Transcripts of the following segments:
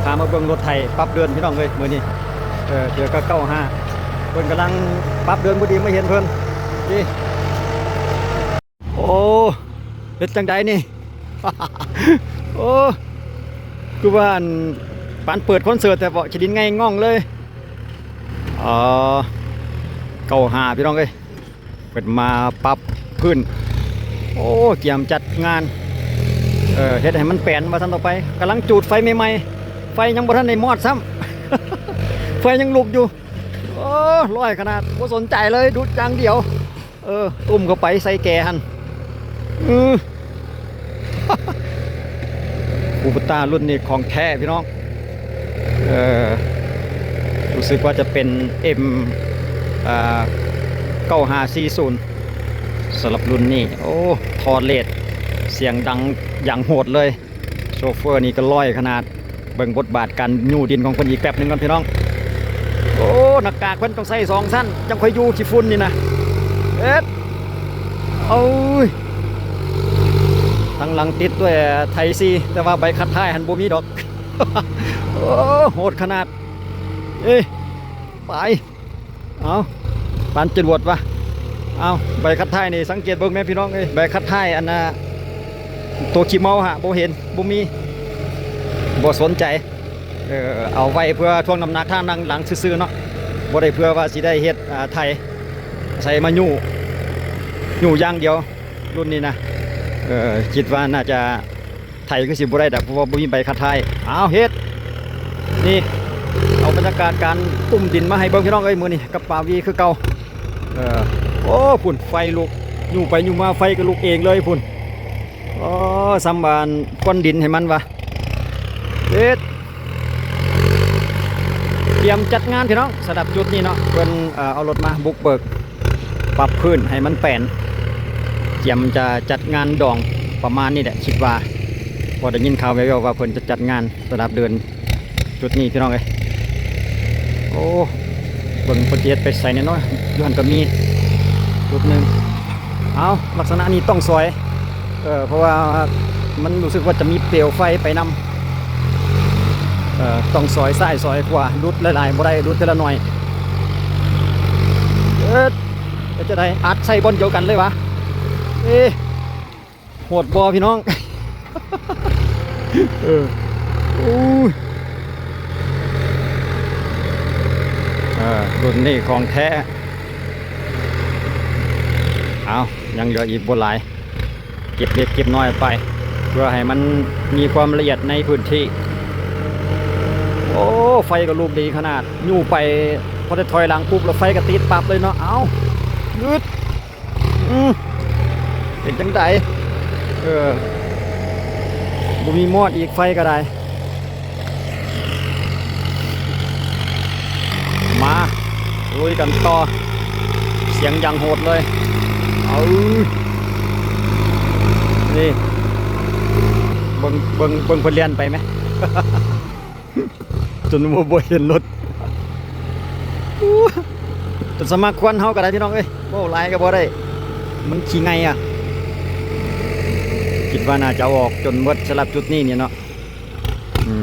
ພາມາເບິ່ງລົດໄຖປັບເດີ່ນພີ່ນ້ອງເອີຍ ມື້ນີ້ ເອີ ເທື່ອກໍເກົ້າຫ້າ ເພິ່ນກຳລັງປັບເດີ່ນ ພໍດີມາເຫັນເພິ່ນ ນີ້ ໂອ້ ເຮັດຈັ່ງໃດນີ້? ໂອ້ ຄືວ່າອັນ ປານເປີດຄອນເສີດແທ້ເບາະ ຂີ້ດິນໄງ່ງ່ອງເລີຍ. ອໍ ເກົ້າຫ້າ ພີ່ນ້ອງເອີຍ ເພິ່ນມາປັບພື້ນ ໂອ້ ກຽມຈັດງານ ເອີ ເຮັດໃຫ້ມັນແປນວ່າຊັ້ນຕໍ່ໄປ ກຳລັງຈູດໄຟໃໝ່ໆ ໄຟຍັງບໍ່ທັນໄດ້ມອດຊ້ຳ ໄຟຍັງລຸກຢູ່ ໂອ້ ຮ້ອຍຂະໜາດ ບໍ່ສົນໃຈເລີຍ ດູດຢ່າງດຽວ ເອີ ຕຸ້ມເຂົ້າໄປໃສ່ແກຫັ້ນ ອື ຄູເປຕ້າລຸ້ນນີ້ຂອງແທ້ພີ່ນ້ອງ ເອີ ຮູ້ສຶກວ່າຈະເປັນ ເອັມ ອ່າ ເກົ້າຫ້າສີ່ສູນ ສຳລັບລຸ້ນນີ້ ໂອ້ ຖອດເລດ ສຽງດັງຢ່າງໂຫດເລີຍ ໂຊເຟີນີ້ກໍລ້ອຍຂະໜາດ ເບິ່ງບົດບາດການຍູ້ດິນຂອງເພິ່ນອີກແປັບໜຶ່ງກ່ອນພີ່ນ້ອງ ໂອ້ ໜ້າກາກເພິ່ນຕ້ອງໃສ່ສອງຊັ້ນ ຈັ່ງຄ່ອຍຢູ່ຂີ້ຝຸ່ນນີ້ນະ ເອັດ ໂອ້ຍ ທາງຫຼັງຕິດດ້ວຍໄທຊີ ແຕ່ວ່າໃບຂັດທ້າຍຫັ້ນບໍ່ມີດອກ ໂອ້ ໂຫດຂະໜາດ ເອີ ໄປ ເອົາ ປານຈະຫຼວດວະ ເອົາ ໃບຂັດທ້າຍນີ້ ສັງເກດເບິ່ງແມ້ພີ່ນ້ອງເອີຍ ໃບຂັດທ້າຍອັນນ່າ ໂຕຂີ້ເມົາຫະ ບໍ່ເຫັນ ບໍ່ມີ ບໍ່ສົນໃຈ ເອີ ເອົາໄວ້ເພື່ອຖ່ວງນ້ຳໜັກທາງຫຼັງຊື່ໆເນາະ ບໍ່ໄດ້ເພື່ອວ່າຊິໄດ້ເຮັດ ອ່າ ໄຖ ໃສ່ມາຍູ້ ຍູ້ຢ່າງດຽວ ລຸ້ນນີ້ນະ ເອີ ຄິດວ່າໜ້າຈະ ໄຖຄືຊິບໍ່ໄດ້ດອກ ເພາະວ່າບໍ່ມີໃບຂັດທ້າຍ ອ້າວ ເຮັດ ນີ້ ເອົາບັນຍາກາດການຕຸ້ມດິນມາໃຫ້ເບິ່ງພີ່ນ້ອງເອີຍ ມື້ນີ້ກັບບາວີຄືເກົ່າ ເອີ ໂອ້ ພຸ້ນ ໄຟລຸກ ຍູ້ໄປຍູ້ມາໄຟກໍລຸກເອງເລີຍພຸ້ນ ໂອ້ ສ່ຳວ່າຟອນດິນໃຫ້ມັນວ່າ ເຮັດ ກຽມຈັດງານພີ່ນ້ອງ ສຳລັບຈຸດນີ້ເນາະ ເພິ່ນ ເອີ ເອົາລົດມາບຸກເບີກ ປັບພື້ນໃຫ້ມັນແປນ ກຽມຈະຈັດງານດອງປະມານນີ້ແຫຼະ ຄິດວ່າ ເພາະໄດ້ຍິນຂ່າວແວ່ວໆວ່າເພິ່ນຈະຈັດງານສະດາບເດີ່ນຈຸດນີ້ພີ່ນ້ອງເອີຍ ໂອ້ ເບິ່ງເພິ່ນຊິເຮັດໄປໃສແນ່ເນາະ ຢູ່ຫັ້ນກໍມີຈຸດໜຶ່ງ ເອົາ ລັກສະນະນີ້ຕ້ອງສອຍ ເອີ ເພາະວ່າມັນຮູ້ສຶກວ່າຈະມີເປວໄຟໄປນຳ ເອີ ຕ້ອງສອຍຊ້າຍສອຍຂວາ ຫຼຸດຫຼາຍໆບໍ່ໄດ້ ຫຼຸດເທື່ອລະໜ້ອຍ ເອີ ເຮັດຈັ່ງໃດ ອັດໃສ່ບ່ອນດຽວກັນເລີຍຫວາ ເອ ໂຫດບໍ່ພີ່ນ້ອງ ເອີ ໂອ້ຍ ເອີ ລຸ້ນນີ້ຂອງແທ້ ເອົາ ຍັງເຫຼືອອີກບໍ່ຫຼາຍ ເກັບເລັກເກັບນ້ອຍໄປ ເພື່ອໃຫ້ມັນມີຄວາມລະອຽດໃນພື້ນທີ່ ໂອ້ ໄຟກໍລຸກດີຂະໜາດ ຍູ້ໄປ ພໍໄດ້ຖອຍຫຼັງປຸບ ແລ້ວໄຟກໍຕິດປັບເລີຍເນາະ ເອົາ ອືດ ອືມ ເປັນຈັ່ງໃດ ເອີ ບໍ່ມີມອດອີກ ໄຟກໍໄດ້ ມາລຸຍກັນຕໍ່ ສຽງຢ່າງໂຫດເລີຍ ເອົາ ນີ້ ເບິ່ງ ເບິ່ງ ເບິ່ງເພິ່ນແລ່ນໄປແມ ຈົນວ່າບໍ່ເຫັນລົດ ຈົນສະມາຄວນເຮົາກໍໄດ້ພີ່ນ້ອງເອີຍ ເວົ້າຫຼາຍກໍບໍ່ໄດ້ ມັນຂີ້ໄງ່ອະ ຄິດວ່າໜ້າຈະເອົາອອກຈົນໝົດສຳລັບຈຸດນີ້ນີ້ເນາະ ອືມ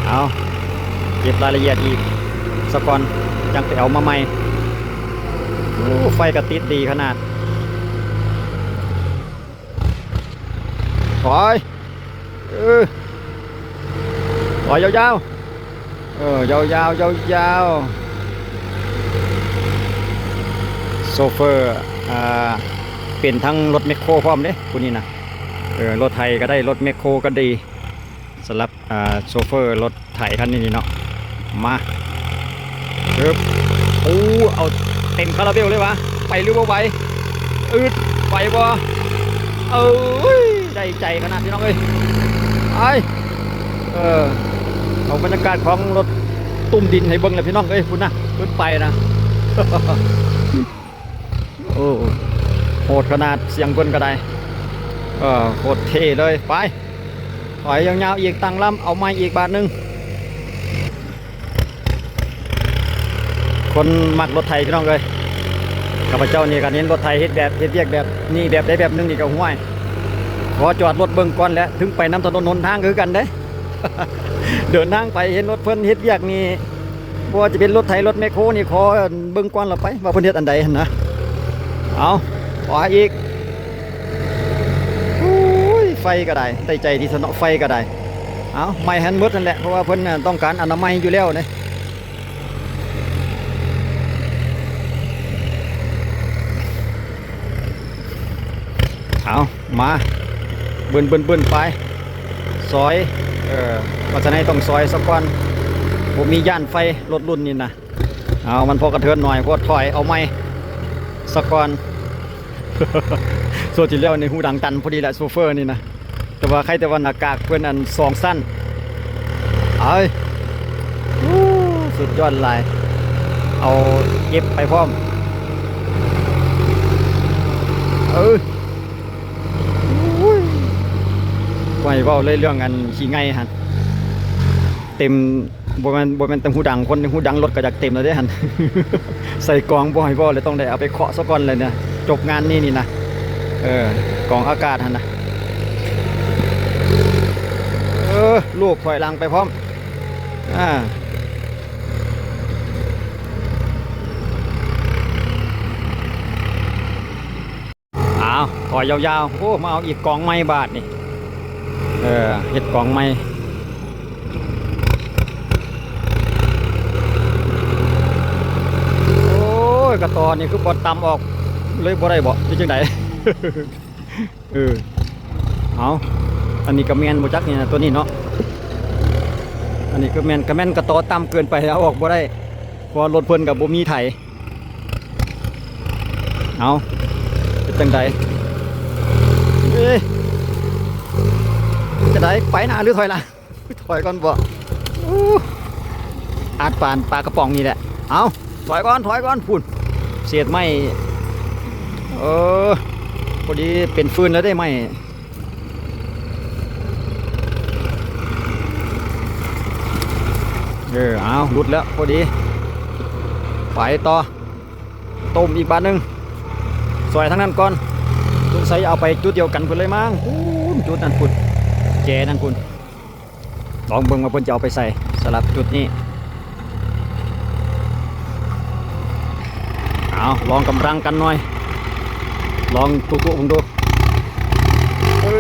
ເອົາ ເກັບລາຍລະອຽດອີກສາກ່ອນ ຈັ່ງໄປເອົາມາໃໝ່ ໂອ້ ໄຟກໍຕິດດີຂະໜາດ ຖອຍ ເອີ ຖອຍຍາວໆ ເອີ ຍາວໆ ຍາວໆ ໂຊເຟີ ອ່າ ເປັນທັງລົດແມັກໂຄພ້ອມເດ້ຜູ້ນີ້ນະ ເອີ ລົດໄຖກໍໄດ້ ລົດແມັກໂຄກໍດີ ສຳລັບ ອ່າ ໂຊເຟີລົດໄຖຄັນນີ້ນີ້ເນາະ ມາ ເອີບ ໂອ້ ເອົາເຕັມຄາຣາເບວເລີຍຫວາ ໄປຫຼືບໍ່ໄຫວ ອືດ ໄຫວບໍ່ ເອີຍ ໄດ້ໃຈຂະໜາດພີ່ນ້ອງເອີຍ ໄປ ເອີ ເອົາບັນຍາກາດຂອງລົດຕຸ້ມດິນໃຫ້ເບິ່ງແຫຼະພີ່ນ້ອງເອີຍ ພຸ້ນນະ ເພິ່ນໄປນະ ໂອ້ ໂຫດຂະໜາດ ສຽງເພິ່ນກໍໄດ້ ເອີ ໂຄດເທ່ເລີຍ ໄປ ຖອຍຍາວໆອີກ ຕັ້ງລຳ ເອົາໃໝ່ອີກບາດໜຶ່ງ ຄົນມັກລົດໄຖພີ່ນ້ອງເອີຍ ຂ້າພະເຈົ້ານີ້ກໍເຫັນລົດໄຖເຮັດແບບ ເຮັດວຽກແບບນີ້ແບບໃດແບບໜຶ່ງນີ້ກໍ ຫ້ວຍ ຂໍຈອດລົດເບິ່ງກ່ອນແຫຼະ ເຖິງໄປນຳຖະໜົນຫົນທາງຄືກັນເດ້ ເດີນທາງໄປເຫັນລົດເພິ່ນເຮັດວຽກນີ້ ບໍ່ວ່າຈະເປັນລົດໄຖລົດແມັກໂຄນີ້ ຂໍເບິ່ງກ່ອນລະໄປ ວ່າເພິ່ນເຮັດອັນໃດຫັ້ນນະ. ເອົາ ຂໍໃຫ້ອີກ. ໂອ້ຍ ໄຟກໍໄດ້ ໄດ້ໃຈທີ່ສະເນາະ ໄຟກໍໄດ້. ເອົາ ໄໝ້ຫັ້ນໝົດຫັ້ນແຫຼະ ເພາະວ່າເພິ່ນນະຕ້ອງການອະນາໄມຢູ່ແລ້ວເດ້. ເອົາ ມາ ບຶ້ນໆໆ ໄປ ຊອຍ ເອີ ວ່າຊັ້ນໃຫ້ ຕ້ອງຊອຍສາກ່ອນ ບໍ່ມີຢ້ານໄຟ ລົດລຸ້ນນີ້ນະ. ເອົາ ມັນພໍກະເທີນໜ້ອຍ ພໍຖອຍເອົາໃໝ່ສາກ່ອນ. ໂຊດທີ່ແລ້ວນີ້ ຫູດັງຕັນພໍດີແຫຼະ ໂຊເຟີນີ້ນະ. ແຕ່ວ່າໃຄແຕ່ວ່າໜ້າກາກເພິ່ນອັນສອງຊັ້ນ. ເອີຍ ໂອ້ ສຸດຍອດຫຼາຍ ເອົາເກັບໄປພ້ອມ. ເອີ ໂອ້ຍ ບໍ່ໃຫ້ເວົ້າເລີຍເລື່ອງອັນຂີ້ໄງ່ຫັ້ນ ເຕັມ. ບໍ່ແມ່ນ ບໍ່ແມ່ນແຕ່ຫູດັງຄົນ ຫູດັງລົດກໍຢາກເຕັມແລ້ວເດ້ຫັ້ນ. ໃສ່ກອງບໍ່ໃຫ້ເວົ້າເລີຍ ຕ້ອງໄດ້ເອົາໄປເຄາະສາກ່ອນເລີຍນະ ຈົບງານນີ້ນີ້ນະ. ເອີ ກອງອາກາດຫັ້ນນະ. ເອີ ລູກຖອຍຫຼັງໄປພ້ອມ. ອ່າ ອ້າວ ຖອຍຍາວໆ. ໂອ້ ມາເອົາອີກກອງໃໝ່ບາດນີ້. ເອີ ເຮັດກອງໃໝ່. ໂອ້ຍ ກະຕໍນີ້ຄືບໍ່ຕຳອອກເລີຍ ບໍ່ໄດ້ບໍ ຫຼືຈັ່ງໃດ? ເອີ ເອົາ ອັນນີ້ກະແມ່ນບໍ່ຈັກນີ້ນະ ໂຕນີ້ເນາະ. ອັນນີ້ກະແມ່ນ ກະແມ່ນກະຕໍຕ່ຳເກີນໄປ ເອົາອອກບໍ່ໄດ້ ເພາະວ່າລົດເພິ່ນກະບໍ່ມີໄຖ. ເອົາ ເປັນຈັ່ງໃດ? ເອີ ເປັນຈັ່ງໃດ? ໄປໜ້າຫຼືຖອຍຫຼັງ? ຖອຍກ່ອນບໍ? ໂອ້ ອາດປານປາກະປ໋ອງນີ້ແຫຼະ. ເອົາ ຖອຍກ່ອນ ຖອຍກ່ອນ ພຸ້ນ ເສດໄມ້. ເອີ ພໍດີເປັນຟືນແລ້ວເດ້ໄມ້. ເອີ ເອົາ ຫຼຸດແລ້ວ ພໍດີ ໄປຕໍ່. ຕົ້ມອີກບາດໜຶ່ງ ຊອຍທາງນັ້ນກ່ອນ. ສົງໄສເອົາໄປຈຸດດຽວກັນພຸ້ນເລີຍມັ້ງ ພຸ້ນ ຈຸດນັ້ນພຸ້ນ ແຈນັ້ນພຸ້ນ. ລອງເບິ່ງວ່າເພິ່ນຈະເອົາໄປໃສສຳລັບຈຸດນີ້. ເອົາ ລອງກຳລັງກັນໜ້ອຍ ລອງຕຸໆເບິ່ງດູ. ເອີ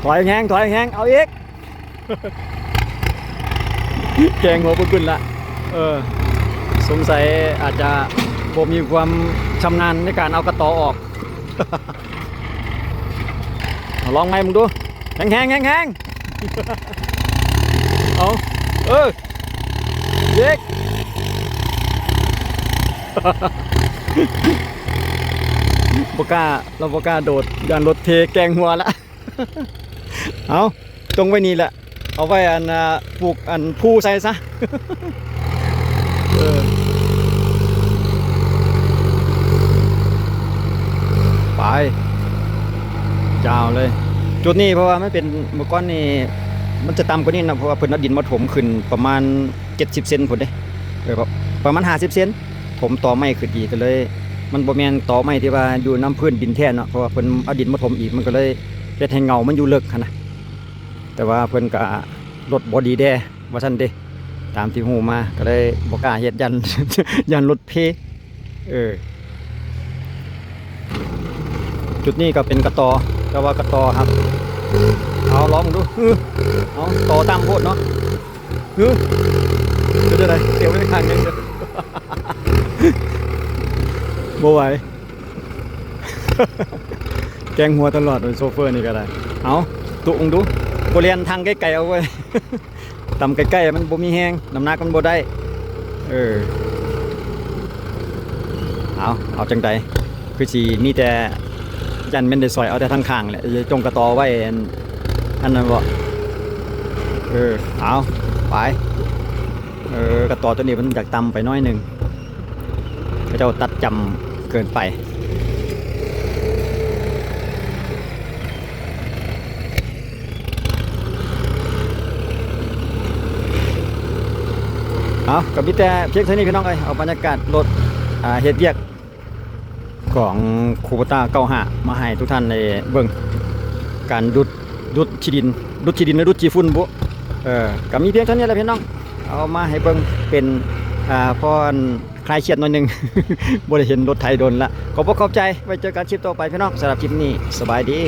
ຖອຍແຮງ ຖອຍແຮງ ເອົາອີກ. ແກງຫົວບຶ້ນໆລະ ເອີ ສົງໄສອາດຈະບໍ່ມີຄວາມຊຳນານໃນການເອົາກະຕໍອອກ. ເອົາ ລອງໃໝ່ເບິ່ງດູ ແຮງໆ ແຮງໆ. ເອົາ ເອີ ເຢັກ ບໍ່ກ້າ ລາວບໍ່ກ້າໂດດ ຢ້ານລົດເທແກງຫົວລະ. ເອົາ ຈົ່ງໄວ້ນີ້ແຫຼະ ເອົາໄວ້ອັນ ອ່າ ປູກອັນພູໃສ່ຊະ. ເອີ ໄປ ຍາວເລີຍ ຈຸດນີ້ ເພາະວ່າມັນເປັນ ເມື່ອກ່ອນນີ້ມັນຈະຕ່ຳກວ່ານີ້ນະ ເພາະວ່າເພິ່ນເອົາດິນມາຖົມຂຶ້ນປະມານເຈັດສິບເຊັນພຸ້ນເດ້ ເອີ ປະມານຫ້າສິບເຊັນ ຖົມຕໍໄມ້ຂຶ້ນອີກ ກໍເລີຍ ມັນບໍ່ແມ່ນຕໍໄມ້ທີ່ວ່າຢູ່ນຳພື້ນດິນແທ້ເນາະ ເພາະວ່າເພິ່ນເອົາດິນມາຖົມອີກ ມັນກໍເລີຍເຮັດໃຫ້ເຫງົ້າມັນຢູ່ເລິກຫັ້ນນະ. ແຕ່ວ່າເພິ່ນກະລົດບໍ່ດີແດ່ວ່າຊັ້ນເດ ຕາມທີ່ຮູ້ມາ ກໍເລີຍບໍ່ກ້າເຮັດ ຢ້ານ ຢ້ານລົດເພ. ເອີ ຈຸດນີ້ກໍເປັນກະຕໍ ແຕ່ວ່າກະຕໍຫັ້ນ ເອົາລອງເບິ່ງດູ ເອີ ເອົາ ຕໍຕ່ຳໂພດເນາະ ເອີ ເປັນຈັ່ງໃດ? ຕຽມໄວ້ຂ້າງໜຶ່ງເດີ ບໍ່ໄຫວ. ແກງຫົວຕະຫຼອດໂຊເຟີນີ້ກໍໄດ້. ເອົາ ຕຸເບິ່ງດູ ບໍ່ແລ່ນທາງໄກໆ ເອົາເວີຍ ຕຳໃກ້ໆ ມັນບໍ່ມີແຮງ ນ້ຳໜັກມັນບໍ່ໄດ້. ເອີ ເອົາ ເອົາຈັ່ງໃດ? ຄືຊິມີແຕ່ ຢ້ານແມ່ນໄດ້ສອຍເອົາແຕ່ທາງຂ້າງແຫຼະ ຈົ່ງກະຕໍໄວ້ ອັນ ອັນນັ້ນບໍ? ເອີ ເອົາ ໄປ. ເອີ ກະຕໍໂຕນີ້ມັນຢາກຕ່ຳໄປໜ້ອຍໜຶ່ງ ເຂົາເຈົ້າຕັດຈຳເກີນໄປ. ເອົາ ກໍມີແຕ່ພຽງເທົ່ານີ້ພີ່ນ້ອງເອີຍ ເອົາບັນຍາກາດລົດ ອ່າ ເຮັດວຽກ ຂອງຄູໂບຕ້າເກົ້າຫ້າ ມາໃຫ້ທຸກທ່ານໄດ້ເບິ່ງ. ການດຸດ ດຸດຂີ້ດິນ ດຸດຂີ້ດິນ ຫຼື ດຸດຂີ້ຝຸ່ນບຸ ເອີ ກໍມີພຽງເທົ່ານີ້ແຫຼະພີ່ນ້ອງ ເອົາມາໃຫ້ເບິ່ງເປັນ ອ່າ ພໍຄລາຍຄຽດໜ້ອຍໜຶ່ງ ບໍ່ໄດ້ເຫັນລົດໄຖດົນລະ ຂອບອົກຂອບໃຈ ໄວ້ເຈີກັນຄລິບຕໍ່ໄປພີ່ນ້ອງ ສຳລັບຄລິບນີ້ ສະບາຍດີ.